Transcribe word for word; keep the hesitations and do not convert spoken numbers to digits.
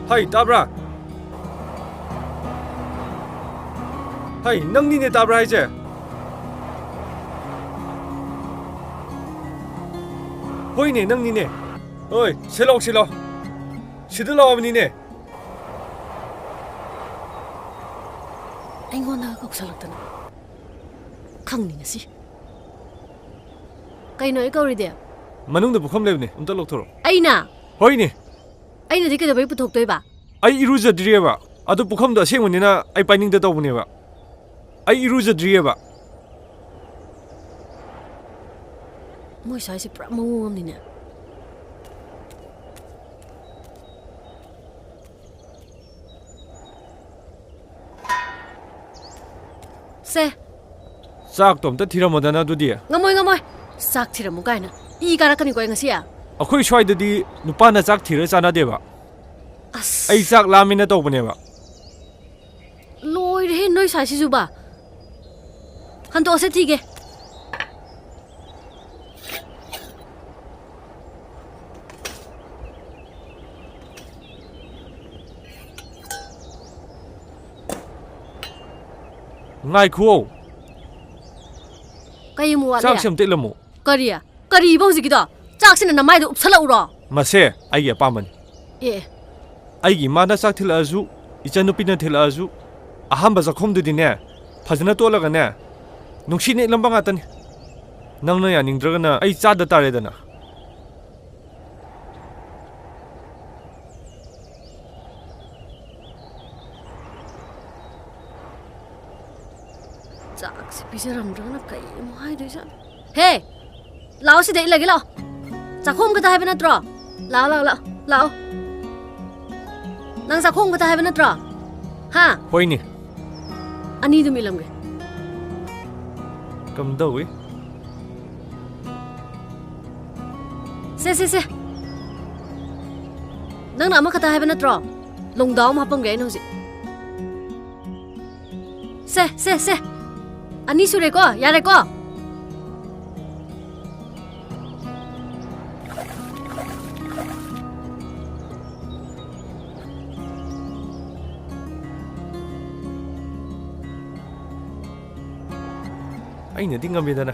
ꯍꯩ, ꯇꯥꯕ꯭ꯔꯥ? ꯍꯩ, ꯅꯪꯅꯤꯅꯦ, ꯇꯥꯕ꯭ꯔꯥ ꯍꯥꯏꯁꯦ? ꯍꯣꯏꯅꯦ, ꯅꯪꯅꯤꯅꯦ꯫ ꯍꯣꯏ, ꯁꯤꯂꯥꯎ, ꯁꯤꯂꯥꯎ꯫ ꯁꯤꯗ ꯂꯥꯎ ꯍꯥꯏꯕꯅꯤꯅꯦ꯫ ꯑꯩꯉꯣꯟꯗꯒ ꯀꯧꯁꯜꯂꯛꯇꯅ꯫ ꯈꯪꯅꯤ ꯉꯁꯤ꯫ ꯀꯩꯅꯣ ꯑꯩ ꯀꯧꯔꯤꯗꯤ? ꯃꯅꯨꯡꯗ ꯄꯨꯈꯝ ꯂꯩꯕꯅꯦ, ꯑꯝꯇ ꯂꯧꯊꯣꯔꯛꯑꯣ꯫ ꯑꯩꯅ? ꯍꯣꯏꯅꯦ꯫ ꯑꯩꯅꯗꯤ ꯀꯩꯗꯧꯕꯩ ꯄꯨꯊꯣꯛꯇꯣꯏꯕ? ꯑꯩ ꯏꯔꯨꯖꯗ꯭ꯔꯤꯑꯕ꯫ ꯑꯗꯨ ꯄꯨꯈꯝꯗꯣ ꯑꯁꯦꯡꯕꯅꯤꯅ ꯑꯩ ꯄꯥꯏꯅꯤꯡꯗ ꯇꯧꯕꯅꯦꯕ꯫ ꯑꯩ ꯏꯔꯨꯖꯗ꯭ꯔꯤꯑꯕ꯫ ꯃꯣꯏ ꯁ꯭ꯋꯥꯏꯁꯦ ꯄꯨꯔꯥ ꯃꯑꯣꯡ ꯑꯃꯅꯤꯅꯦ꯫ ꯁꯦ꯫ ꯆꯥꯛꯇꯣ ꯑꯝꯇ ꯊꯤꯔꯝꯃꯣꯗꯅ ꯑꯗꯨꯗꯤ꯫ ꯉꯝꯃꯣꯏ, ꯉꯝꯃꯣꯏ꯫ ꯆꯥꯛ ꯊꯤꯔꯝꯃꯨ ꯀꯥꯏꯅ꯫ ꯏ ꯀꯥꯔꯛꯀꯅꯤꯀꯣ ꯑꯩ ꯉꯁꯤ꯫ ꯑꯩꯈꯣꯏ ꯁ꯭ꯋꯥꯏꯗꯗꯤ ꯅꯨꯄꯥꯅ ꯆꯥꯛ ꯊꯤꯔ ꯆꯥꯅꯗꯦꯕ꯫ ꯑꯁ꯫ ꯑꯩ ꯆꯥꯛ ꯂꯥꯝꯃꯦꯅ ꯇꯧꯕꯅꯦꯕ꯫ ꯂꯣꯏꯔꯦꯍꯦ ꯅꯣꯏ ꯁ꯭ꯋꯥꯏꯁꯤꯁꯨꯕ꯫ ꯍꯟꯗꯣꯛꯑꯁꯦ ꯊꯤꯒꯦ꯫ ꯉꯥꯏꯈꯨꯑꯣ꯫ ꯀꯩ ꯑꯃꯨꯛ ꯋꯥꯠꯂꯤ? ꯆꯥꯛꯁꯦ ꯑꯝꯇ ꯏꯜꯂꯝꯃꯣ꯫ ꯀꯔꯤ? ꯀꯔꯤꯕ ꯍꯧꯖꯤꯛꯀꯤꯗꯣ? ꯆꯥꯛꯁꯤꯅ ꯅꯃꯥꯏꯗ ꯎꯞꯁꯜꯂꯛꯎꯔꯣ? ꯃꯁꯦ ꯑꯩꯒꯤ ꯑꯄꯥꯝꯕꯅꯤ꯫ ꯑꯦ꯫ ꯑꯩꯒꯤ ꯏꯃꯥꯅ ꯆꯥꯛ ꯊꯤꯜꯂꯛꯑꯁꯨ, ꯏꯆꯟꯅꯨꯄꯤꯅ ꯊꯤꯜꯂꯛꯑꯁꯨ, ꯑꯍꯥꯟꯕ ꯆꯥꯛꯈꯨꯝꯗꯨꯗꯤꯅꯦ, ꯐꯖꯅ ꯇꯣꯠꯂꯒꯅꯦ, ꯅꯨꯡꯁꯤꯠꯅ ꯏꯠꯂꯝꯕ ꯉꯥꯛꯇꯅꯤ꯫ ꯅꯪꯅ ꯌꯥꯅꯤꯡꯗ꯭ꯔꯒꯅ ꯑꯩ ꯆꯥꯗ ꯇꯥꯔꯦꯗꯅ꯫ ꯆꯥꯛꯁꯦ ꯄꯤꯖꯔꯝꯗ꯭ꯔꯒꯅ ꯀꯩ ꯑꯃꯨꯛ ꯍꯥꯏꯗꯣꯏꯖꯥꯠꯅꯣ? ꯍꯦ! ꯂꯥꯛꯑꯣ, ꯁꯤꯗ ꯏꯜꯂꯒꯦ, ꯂꯥꯛꯑꯣ꯫ ꯆꯥꯛꯈꯣꯝ ꯈꯛꯇ ꯍꯥꯏꯕ ꯅꯠꯇ꯭ꯔꯣ? ꯂꯥꯛꯑꯣ, ꯂꯥꯛꯑꯣ, ꯂꯥꯛꯑꯣ, ꯂꯥꯛꯑꯣ꯫ ꯅꯪ ꯆꯥꯛꯈꯣꯝ ꯈꯛꯇ ꯍꯥꯏꯕ ꯅꯠꯇ꯭ꯔꯣ? ꯍꯥ? ꯍꯣꯏꯅꯦ꯫ ꯑꯅꯤꯗꯨꯝ ꯏꯜꯂꯝꯒꯦ꯫ ꯀꯝꯗꯧꯏ? ꯁꯦ, ꯁꯦ, ꯁꯦ꯫ ꯅꯪꯅ ꯑꯃꯈꯛꯇ ꯍꯥꯏꯕ ꯅꯠꯇ꯭ꯔꯣ? ꯂꯣꯡꯗꯥꯎ ꯑꯃ ꯍꯥꯞꯄꯝꯒꯦ ꯑꯩꯅ ꯍꯧꯖꯤꯛ꯫ ꯁꯦ, ꯁꯦ, ꯁꯦ꯫ ꯑꯅꯤ ꯁꯨꯔꯦꯀꯣ? ꯌꯥꯔꯦꯀꯣ? ꯑꯩꯅꯗꯤ ꯉꯝꯃꯦꯗꯅ꯫